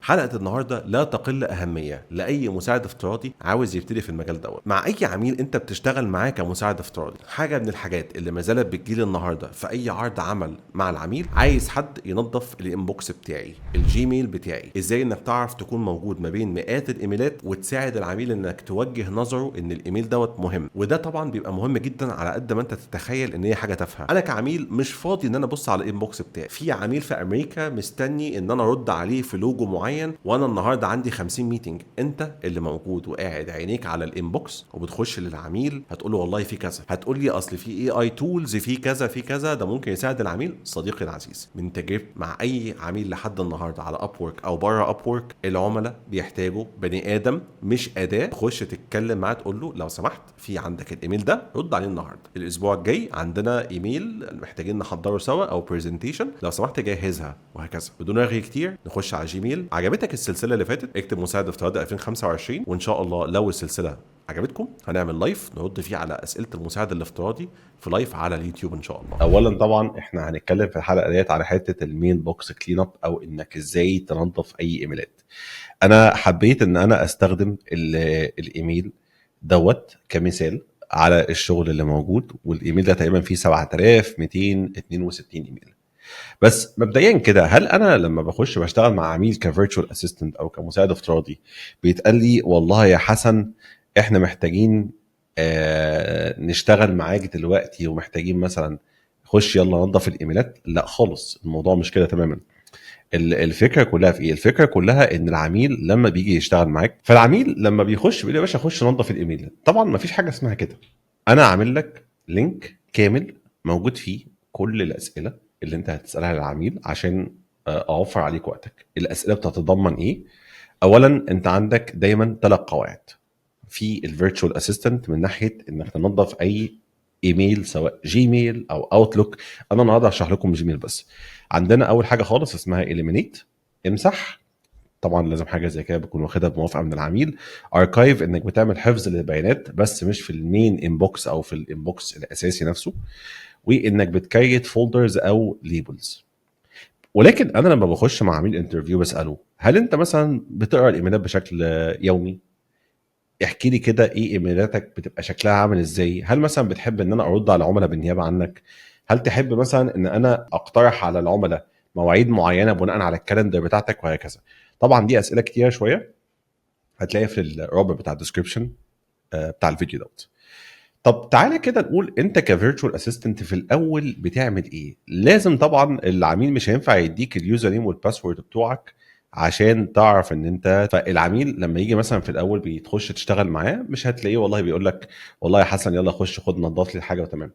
حلقة النهارده لا تقل اهمية لاي مساعد افتراضي عاوز يبتدي في المجال دوت. مع اي عميل انت بتشتغل معاه كمساعد افتراضي، حاجة من الحاجات اللي ما زالت بتجيلي النهارده في اي عرض عمل مع العميل، عايز حد ينظف ال inbox بتاعي، ال Gmail بتاعي. ازاي انك تعرف تكون موجود ما بين مئات الايميلات وتساعد العميل انك توجه نظره ان الايميل دوت مهم؟ وده طبعا بيبقى مهم جدا على قد ما انت تتخيل ان هي حاجة تافهه. انا كعميل مش فاضي ان انا ابص على ال inbox بتاعي. في عميل في امريكا مستني ان انا ارد عليه في لوجو معين، وانا النهارده عندي 50 meeting. انت اللي موجود وقاعد عينيك على ال inbox وبتخش للعميل هتقول له والله في كذا، هتقول لي اصل في AI tools، في كذا في كذا، ده ممكن يساعد العميل. صديقي العزيز، من تجربتي مع اي عميل لحد النهارده على Upwork او بره Upwork، العملاء بيحتاجوا بني ادم مش اداه. تخش تتكلم معاه تقول له لو سمحت في عندك الايميل ده رد عليه النهارده، الاسبوع الجاي عندنا ايميل محتاجين نحضره سوا او presentation لو سمحت جهزها، وهكذا. بدون رغي كتير نخش على Gmail. عجبتك السلسلة اللي فاتت؟ اكتب مساعد افتراضي 2025، وان شاء الله لو السلسلة عجبتكم هنعمل live نرد فيه على اسئلة المساعد الافتراضي في live على اليوتيوب ان شاء الله. اولا طبعا احنا هنتكلم في الحلقة ديت على حتة ال mailbox clean up، او انك ازاي تنظف اي ايميلات. انا حبيت ان انا استخدم الايميل دوت كمثال على الشغل اللي موجود، والايميل ده تقريبا فيه 7262 ايميل. بس مبدئيا كده، هل انا لما بخش بشتغل مع عميل ك virtual assistant او كمساعد افتراضي بيتقال لي والله يا حسن احنا محتاجين نشتغل معاك دلوقتي ومحتاجين مثلا خش يلا نظف الايميلات؟ لا خالص، الموضوع مش كده تماما. الفكرة كلها في ايه؟ الفكرة كلها ان العميل لما بيجي يشتغل معاك، فالعميل لما بيخش بيقول يا باشا خش نظف الايميل. طبعا ما فيش حاجة اسمها كده. انا عامل لك link كامل موجود فيه كل الاسئلة اللي انت هتسالها للعميل عشان اوفر عليك وقتك. الاسئلة بتتضمن ايه؟ اولا انت عندك دايما 3 قواعد في ال virtual assistant من ناحية انك تنظف اي ايميل، سواء Gmail او Outlook. انا النهارده هشرح لكم Gmail بس. عندنا اول حاجة خالص اسمها eliminate، امسح. طبعا لازم حاجة زي كده بتكون واخدها بموافقة من العميل. archive، انك بتعمل حفظ للبيانات بس مش في ال main inbox او في ال inbox الاساسي نفسه، وانك بت create folders او labels. ولكن انا لما بخش مع عميل interview بساله هل انت مثلا بتقرا الايميلات بشكل يومي؟ احكي لي كده ايه ايميلاتك بتبقى شكلها عامل ازاي؟ هل مثلا بتحب ان انا ارد على العملاء بالنيابة عنك؟ هل تحب مثلا ان انا اقترح على العملاء مواعيد معينة بناء على ال calendar بتاعتك؟ وهكذا. طبعا دي اسئلة كتيرة شوية، هتلاقيها في الرابط بتاع ال description بتاع الفيديو دوت. طب تعالى كده نقول انت ك virtual assistant في الاول بتعمل ايه؟ لازم طبعا العميل مش هينفع يديك ال username وال password بتوعك عشان تعرف ان انت، فالعميل لما يجي مثلا في الاول بتخش تشتغل معاه مش هتلاقيه والله بيقول لك والله يا حسن يلا خش خد نظف لي الحاجة وتمام،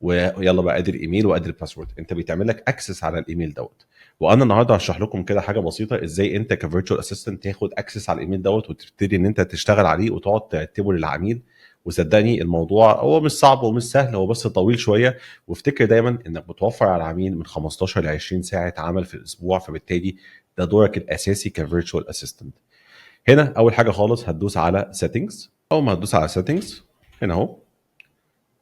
ويلا بقى ادي الايميل وادي ال password. انت بيتعمل لك access على الايميل دوت. وانا النهارده هشرح لكم كده حاجة بسيطة ازاي انت ك virtual assistant تاخد access على الايميل دوت وتبتدي ان انت تشتغل عليه وتقعد ترتبه للعميل. وصدقني الموضوع هو مش صعب ومش سهل، هو بس طويل شوية. وافتكر دايما انك بتوفر على العميل من 15 ل 20 ساعة عمل في الاسبوع، فبالتالي ده دورك الاساسي ك virtual assistant. هنا اول حاجة خالص هتدوس على settings. اول ما هتدوس على settings هنا اهو،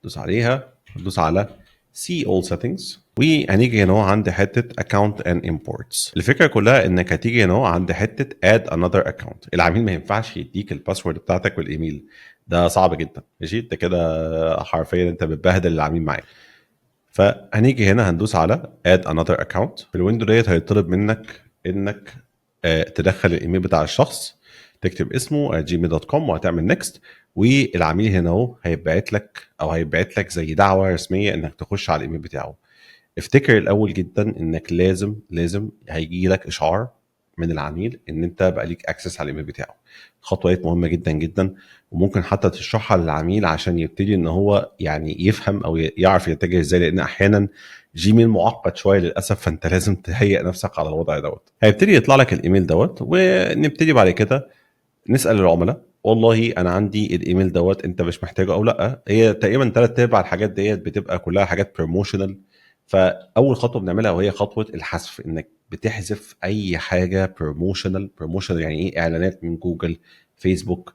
دوس عليها، هتدوس على see all settings، وهنيجي هنا اهو عند حتة account and imports. الفكرة كلها انك هتيجي هنا اهو عند حتة add another account. العميل ما ينفعش يديك ال password بتاعتك والايميل، ده صعب جدا، ماشي؟ انت كده حرفيا انت بتبهدل العميل معاك. فهنيجي هنا هندوس على add another account. في ال window ديت هيطلب منك انك تدخل الايميل بتاع الشخص، تكتب اسمه gmail.com وهتعمل next. والعميل هنا اهو هيبعت لك او هيبعت لك زي دعوه رسمية انك تخش على الايميل بتاعه. افتكر الاول جدا انك لازم هيجي لك اشعار من العميل ان انت بقى ليك access على الايميل بتاعه. الخطوة دي مهمة جدا جدا، وممكن حتى تشرحها للعميل عشان يبتدي ان هو يعني يفهم او يعرف يتجه ازاي، لان احيانا Gmail معقد شوية للاسف، فانت لازم تهيئ نفسك على الوضع دوت. هيبتدي يطلع لك الايميل دوت، ونبتدي بعد كده نسال العملاء والله انا عندي الايميل دوت انت مش محتاجه او لا. هي تقريبا ثلاث ارباع الحاجات ديت بتبقى كلها حاجات promotional. فاول خطوة بنعملها وهي خطوة الحذف، انك بتحذف اي حاجة promotional. promotional يعني ايه؟ اعلانات من جوجل، فيسبوك.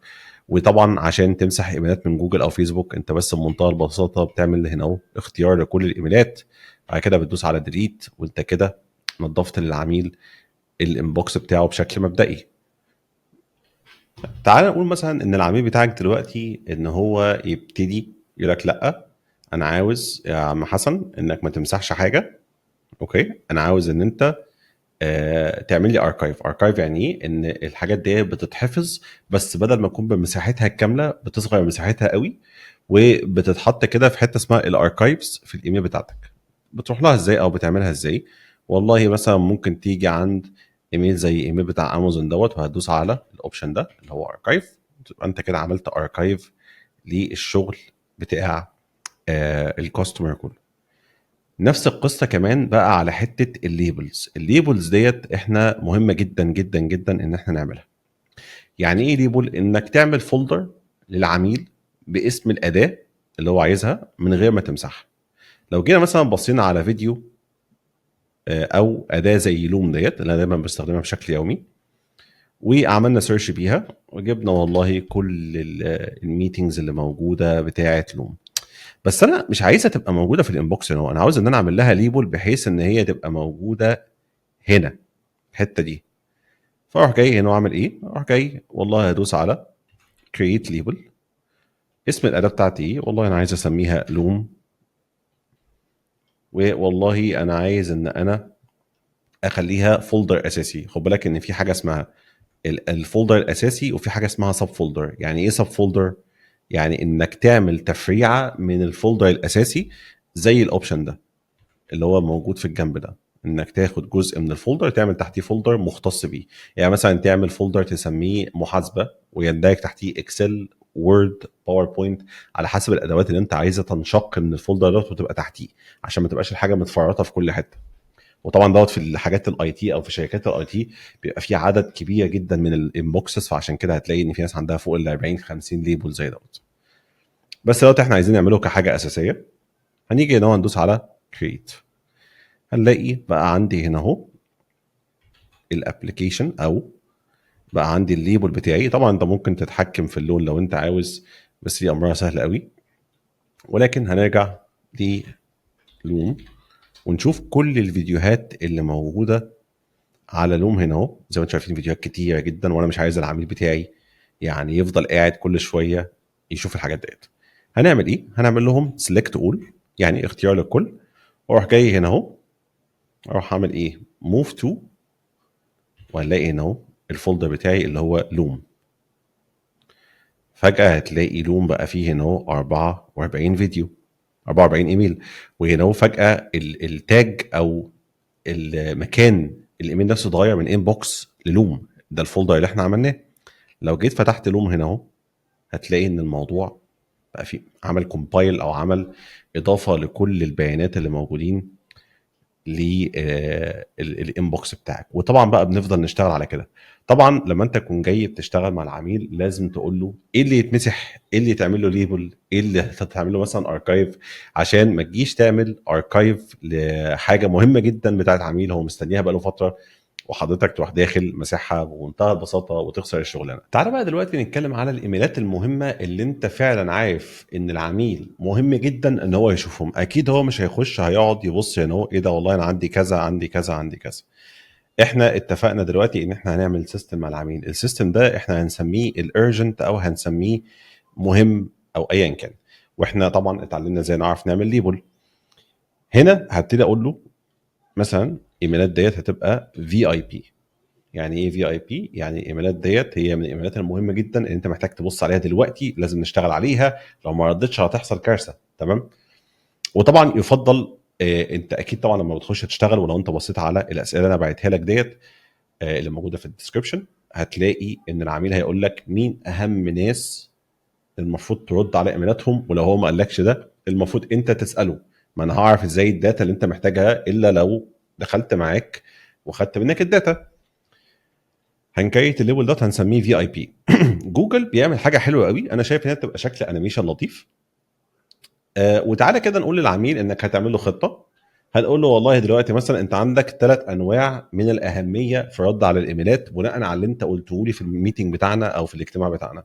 وطبعا عشان تمسح ايميلات من جوجل او فيسبوك انت بس بمنتهى البساطة بتعمل هنا اهو اختيار لكل الايميلات، بعد كده بتدوس على delete، وانت كده نظفت للعميل ال inbox بتاعه بشكل مبدئي. تعال نقول مثلا ان العميل بتاعك دلوقتي ان هو يبتدي يقول لك لا انا عاوز يا عم حسن انك ما تمسحش حاجة، okay، انا عاوز ان انت تعمل لي archive. archive يعني ايه؟ ان الحاجات دي بتتحفظ، بس بدل ما تكون بمساحتها الكاملة بتصغر مساحتها قوي، وبتتحط كده في حتة اسمها ال archives في الايميل بتاعتك. بتروح لها ازاي او بتعملها ازاي؟ والله مثلا ممكن تيجي عند ايميل زي ايميل بتاع امازون دوت، وهتدوس على ال option ده اللي هو archive، تبقى انت كده عملت archive للشغل بتاع ال customer كله. نفس القصة كمان بقى على حتة ال labels. ال labels ديت احنا مهمة جدا جدا جدا ان احنا نعملها. يعني ايه label؟ انك تعمل folder للعميل باسم الاداة اللي هو عايزها من غير ما تمسحها. لو جينا مثلا بصينا على فيديو او اداه زي Loom ديت اللي انا دايما بستخدمها بشكل يومي، وعملنا search بيها وجبنا والله كل ال meetings اللي موجودة بتاعه Loom، بس انا مش عايزها تبقى موجودة في ال inbox هنا، انا عاوز ان انا اعمل لها label بحيث ان هي تبقى موجودة هنا الحتة دي. فاروح جاي هنا واعمل ايه؟ اروح جاي والله هدوس على create label. اسم الاداة بتاعتي ايه؟ والله انا عايز اسميها Loom، والله انا عايز ان انا اخليها folder اساسي. خد بالك ان في حاجة اسمها ال folder الاساسي وفي حاجة اسمها sub folder. يعني ايه sub folder؟ يعني انك تعمل تفريعه من ال folder الاساسي زي ال option ده اللي هو موجود في الجنب ده، انك تاخد جزء من ال folder تعمل تحتيه folder مختص بيه. يعني مثلا تعمل folder تسميه محاسبه ويندرج تحتيه Excel، Word، PowerPoint، على حسب الادوات اللي انت عايزه تنشق من ال folder دوت وتبقى تحتيه، عشان ما تبقاش الحاجة متفرطه في كل حتة. وطبعا دوت في الحاجات ال IT او في شركات ال IT بيبقى في عدد كبير جدا من ال inboxes، فعشان كده هتلاقي ان في ناس عندها فوق ال 40 50 label زي دوت. بس دوت احنا عايزين نعمله كحاجة اساسية. هنيجي هنا وندوس على create، هنلاقي بقى عندي هنا اهو ال application او بقى عندي ال label بتاعي. طبعا انت ممكن تتحكم في اللون لو انت عاوز، بس دي امرها سهل قوي. ولكن هنرجع ل Loom ونشوف كل الفيديوهات اللي موجودة على Loom هنا اهو. زي ما انتم شايفين فيديوهات كتيرة جدا، وانا مش عايز العميل بتاعي يعني يفضل قاعد كل شوية يشوف الحاجات ديت. هنعمل ايه؟ هنعمل لهم select all، يعني اختيار للكل، واروح جاي هنا اهو اروح اعمل ايه؟ move to، وهنلاقي هنا اهو ال folder بتاعي اللي هو Loom. فجأة هتلاقي Loom بقى فيه هنا اهو 44 فيديو، 44 ايميل. وهنا اهو فجأة ال tag او المكان الايميل نفسه اتغير من inbox ل Loom، ده ال folder اللي احنا عملناه. لو جيت فتحت Loom هنا اهو هتلاقي ان الموضوع بقى فيه عمل compile او عمل اضافه لكل البيانات اللي موجودين لل inbox بتاعك. وطبعا بقى بنفضل نشتغل على كده. طبعا لما انت تكون جاي بتشتغل مع العميل لازم تقول له ايه اللي يتمسح، ايه اللي يتعمل له label، ايه اللي هتعمل له مثلا archive، عشان ما تجيش تعمل archive لحاجة مهمة جدا بتاعت عميل هو مستنيها بقاله فترة وحضرتك تروح داخل مسحها بمنتهى البساطة وتخسر الشغلانة. تعال بقى دلوقتي نتكلم على الايميلات المهمة اللي انت فعلا عارف ان العميل مهم جدا ان هو يشوفهم. اكيد هو مش هيخش هيقعد يبص هنا هو ايه ده، والله انا عندي كذا عندي كذا عندي كذا. احنا اتفقنا دلوقتي ان احنا هنعمل system مع العميل. ال system ده احنا هنسميه ال urgent او هنسميه مهم او ايا كان. واحنا طبعا اتعلمنا ازاي نعرف نعمل label. هنا هبتدي اقول له مثلا ايميلات ديت هتبقى VIP. يعني ايه VIP؟ يعني الايميلات ديت هي من الايميلات المهمة جدا اللي انت محتاج تبص عليها دلوقتي، لازم نشتغل عليها، لو ما ردتش هتحصل كارثة. تمام؟ وطبعا يفضل انت اكيد طبعا لما بتخش تشتغل، ولو انت بصيت على الاسئلة اللي انا بعتها لك ديت اللي موجودة في ال description، هتلاقي ان العميل هيقول لك مين اهم ناس المفروض ترد على ايميلاتهم، ولو هو ما قالكش ده المفروض انت تساله. ما انا هعرف ازاي ال data اللي انت محتاجها الا لو دخلت معاك وخدت منك ال data. هن create ال label دوت هنسميه VIP. جوجل بيعمل حاجة حلوة قوي، انا شايف انها تبقى شكل animation لطيف. وتعالى كده نقول للعميل انك هتعمل له خطه. هنقول له والله دلوقتي مثلا انت عندك 3 انواع من الاهمية في الرد على الايميلات بناء على اللي انت قلته لي في ال meeting بتاعنا او في الاجتماع بتاعنا.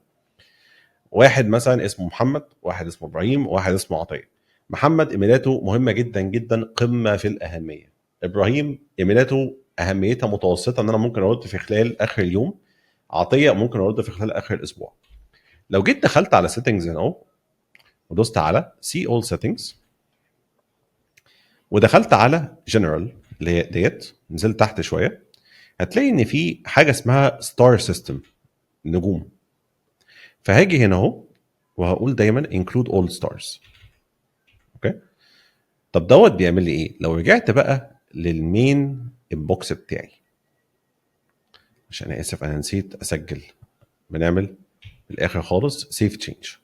واحد مثلا اسمه محمد، واحد اسمه ابراهيم، واحد اسمه عطية. محمد ايميلاته مهمة جدا جدا، قمة في الاهمية. ابراهيم ايميلاته اهميتها متوسطه، ان انا ممكن ارد في خلال اخر اليوم. عطية ممكن ارد في خلال اخر الاسبوع. لو جيت دخلت على settings هنا اهو ودوست على see all settings ودخلت على general اللي هي ديت، نزلت تحت شوية هتلاقي ان في حاجة اسمها star system، نجوم. فهاجي هنا اهو وهقول دايما include all stars. okay، طب دوت بيعمل لي ايه؟ لو رجعت بقى لل main inbox بتاعي، عشان انا اسف انا نسيت اسجل، بنعمل في الاخر خالص save change.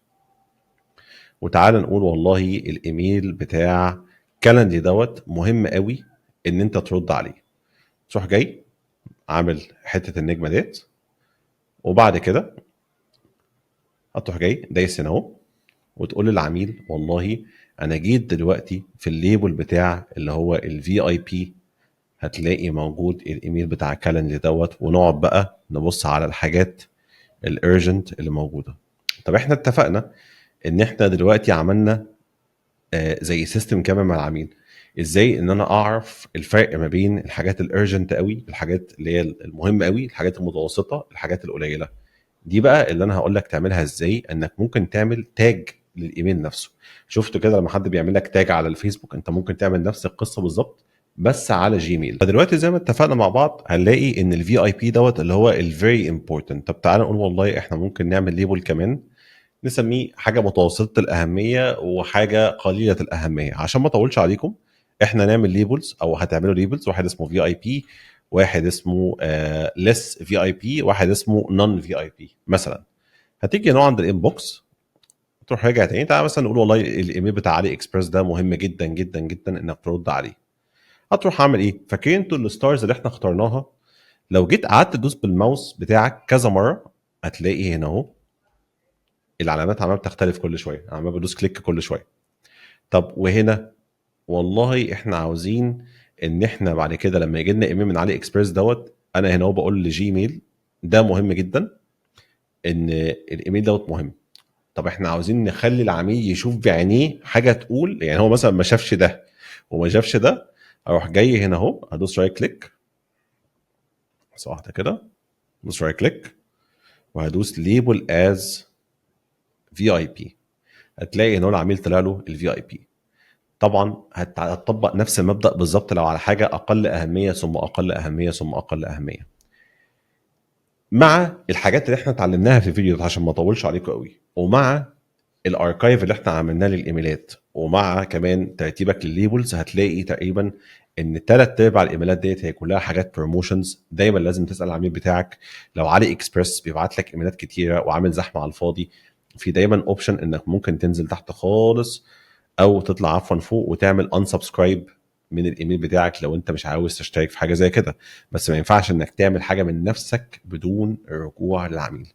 وتعالى نقول والله الايميل بتاع Calendly دوت مهم قوي ان انت ترد عليه. تروح جاي عامل حتة النجمة ديت، وبعد كده هتروح جاي دايس هنا اهو وتقول للعميل والله انا جيت دلوقتي في ال label بتاع اللي هو ال VIP، هتلاقي موجود الايميل بتاع Calendly دوت، ونقعد بقى نبص على الحاجات ال urgent اللي موجودة. طب احنا اتفقنا ان احنا دلوقتي عملنا زي system كامل مع العميل، ازاي ان انا اعرف الفرق ما بين الحاجات ال urgent قوي، الحاجات اللي هي المهمة قوي، الحاجات المتوسطة، الحاجات القليلة. دي بقى اللي انا هقول لك تعملها ازاي، انك ممكن تعمل tag للايميل نفسه. شفت كده لما حد بيعمل لك tag على الفيسبوك، انت ممكن تعمل نفس القصة بالظبط بس على Gmail. فدلوقتي زي ما اتفقنا مع بعض هنلاقي ان ال VIP دوت اللي هو ال very important. طب تعالى نقول والله احنا ممكن نعمل label كمان نسميه حاجة متوسطه الاهمية وحاجه قليله الاهمية. عشان ما اطولش عليكم احنا نعمل labels او هتعملوا labels، واحد اسمه VIP، واحد اسمه less VIP، واحد اسمه non VIP مثلا. هتيجي هنا عند ال inbox تروح راجع تاني، تعالى مثلا نقول والله الايميل بتاع AliExpress ده مهم جدا جدا جدا انك ترد عليه. هتروح عامل ايه؟ فاكرين انتوا ال stars اللي احنا اخترناها؟ لو جيت قعدت تدوس بالماوس بتاعك كذا مرة هتلاقي هنا اهو العلامات عماله بتختلف كل شوية، عمال بدوس click كل شوية. طب وهنا والله احنا عاوزين ان احنا بعد كده لما يجي لنا ايميل من AliExpress دوت، انا هنا اهو بقول ل Gmail ده مهم جدا، ان الايميل دوت مهم. طب احنا عاوزين نخلي العميل يشوف بعينيه حاجة تقول، يعني هو مثلا ما شافش ده وما شافش ده، اروح جاي هنا اهو هدوس right click، بس واحدة كده، ادوس right click وهدوس label as VIP. هتلاقي ان هو العميل طلع له ال VIP. طبعا هتطبق نفس المبدا بالظبط لو على حاجة اقل اهمية ثم اقل اهمية ثم اقل اهمية. مع الحاجات اللي احنا اتعلمناها في الفيديو ده عشان ما اطولش عليكم قوي، ومع ال archive اللي احنا عملناه للايميلات، ومع كمان ترتيبك للل labels، هتلاقي تقريبا ان ثلاث ارباع الايميلات ديت هي كلها حاجات promotions. دايما لازم تسال العميل بتاعك لو AliExpress بيبعت لك ايميلات كتيرة وعامل زحمة على الفاضي، في دايما option انك ممكن تنزل تحت خالص او تطلع عفوا فوق وتعمل unsubscribe من الايميل بتاعك لو انت مش عاوز تشترك في حاجة زي كده. بس ما ينفعش انك تعمل حاجة من نفسك بدون الرجوع للعميل.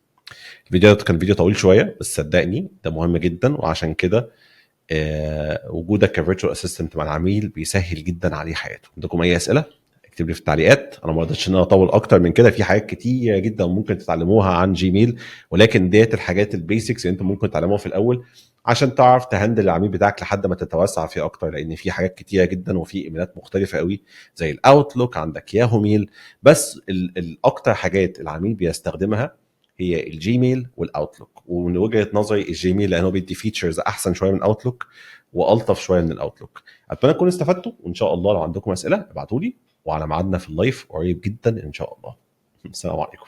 الفيديو ده كان فيديو طويل شوية بس صدقني ده مهم جدا، وعشان كده وجودك ك virtual assistant مع العميل بيسهل جدا عليه حياته. عندكم اي اسئلة اكتب لي في التعليقات. انا ما رضيتش ان انا اطول اكتر من كده، في حاجات كتيرة جدا ممكن تتعلموها عن Gmail، ولكن ديت الحاجات ال basics اللي انتم ممكن تتعلموها في الاول عشان تعرف ت handle العميل بتاعك لحد ما تتوسع فيه اكتر، لان في حاجات كتيرة جدا وفي ايميلات مختلفة قوي زي ال Outlook، عندك Yahoo Mail. بس الاكتر حاجات العميل بيستخدمها هي ال Gmail وال Outlook، ومن وجهه نظري ال Gmail لانه بيدي features احسن شوية من Outlook والطف شوية من ال Outlook. اتمنى تكونوا استفدتوا، وان شاء الله لو عندكم اسئلة ابعتوا لي، وعلى ميعادنا في ال live قريب جدا ان شاء الله. السلام عليكم.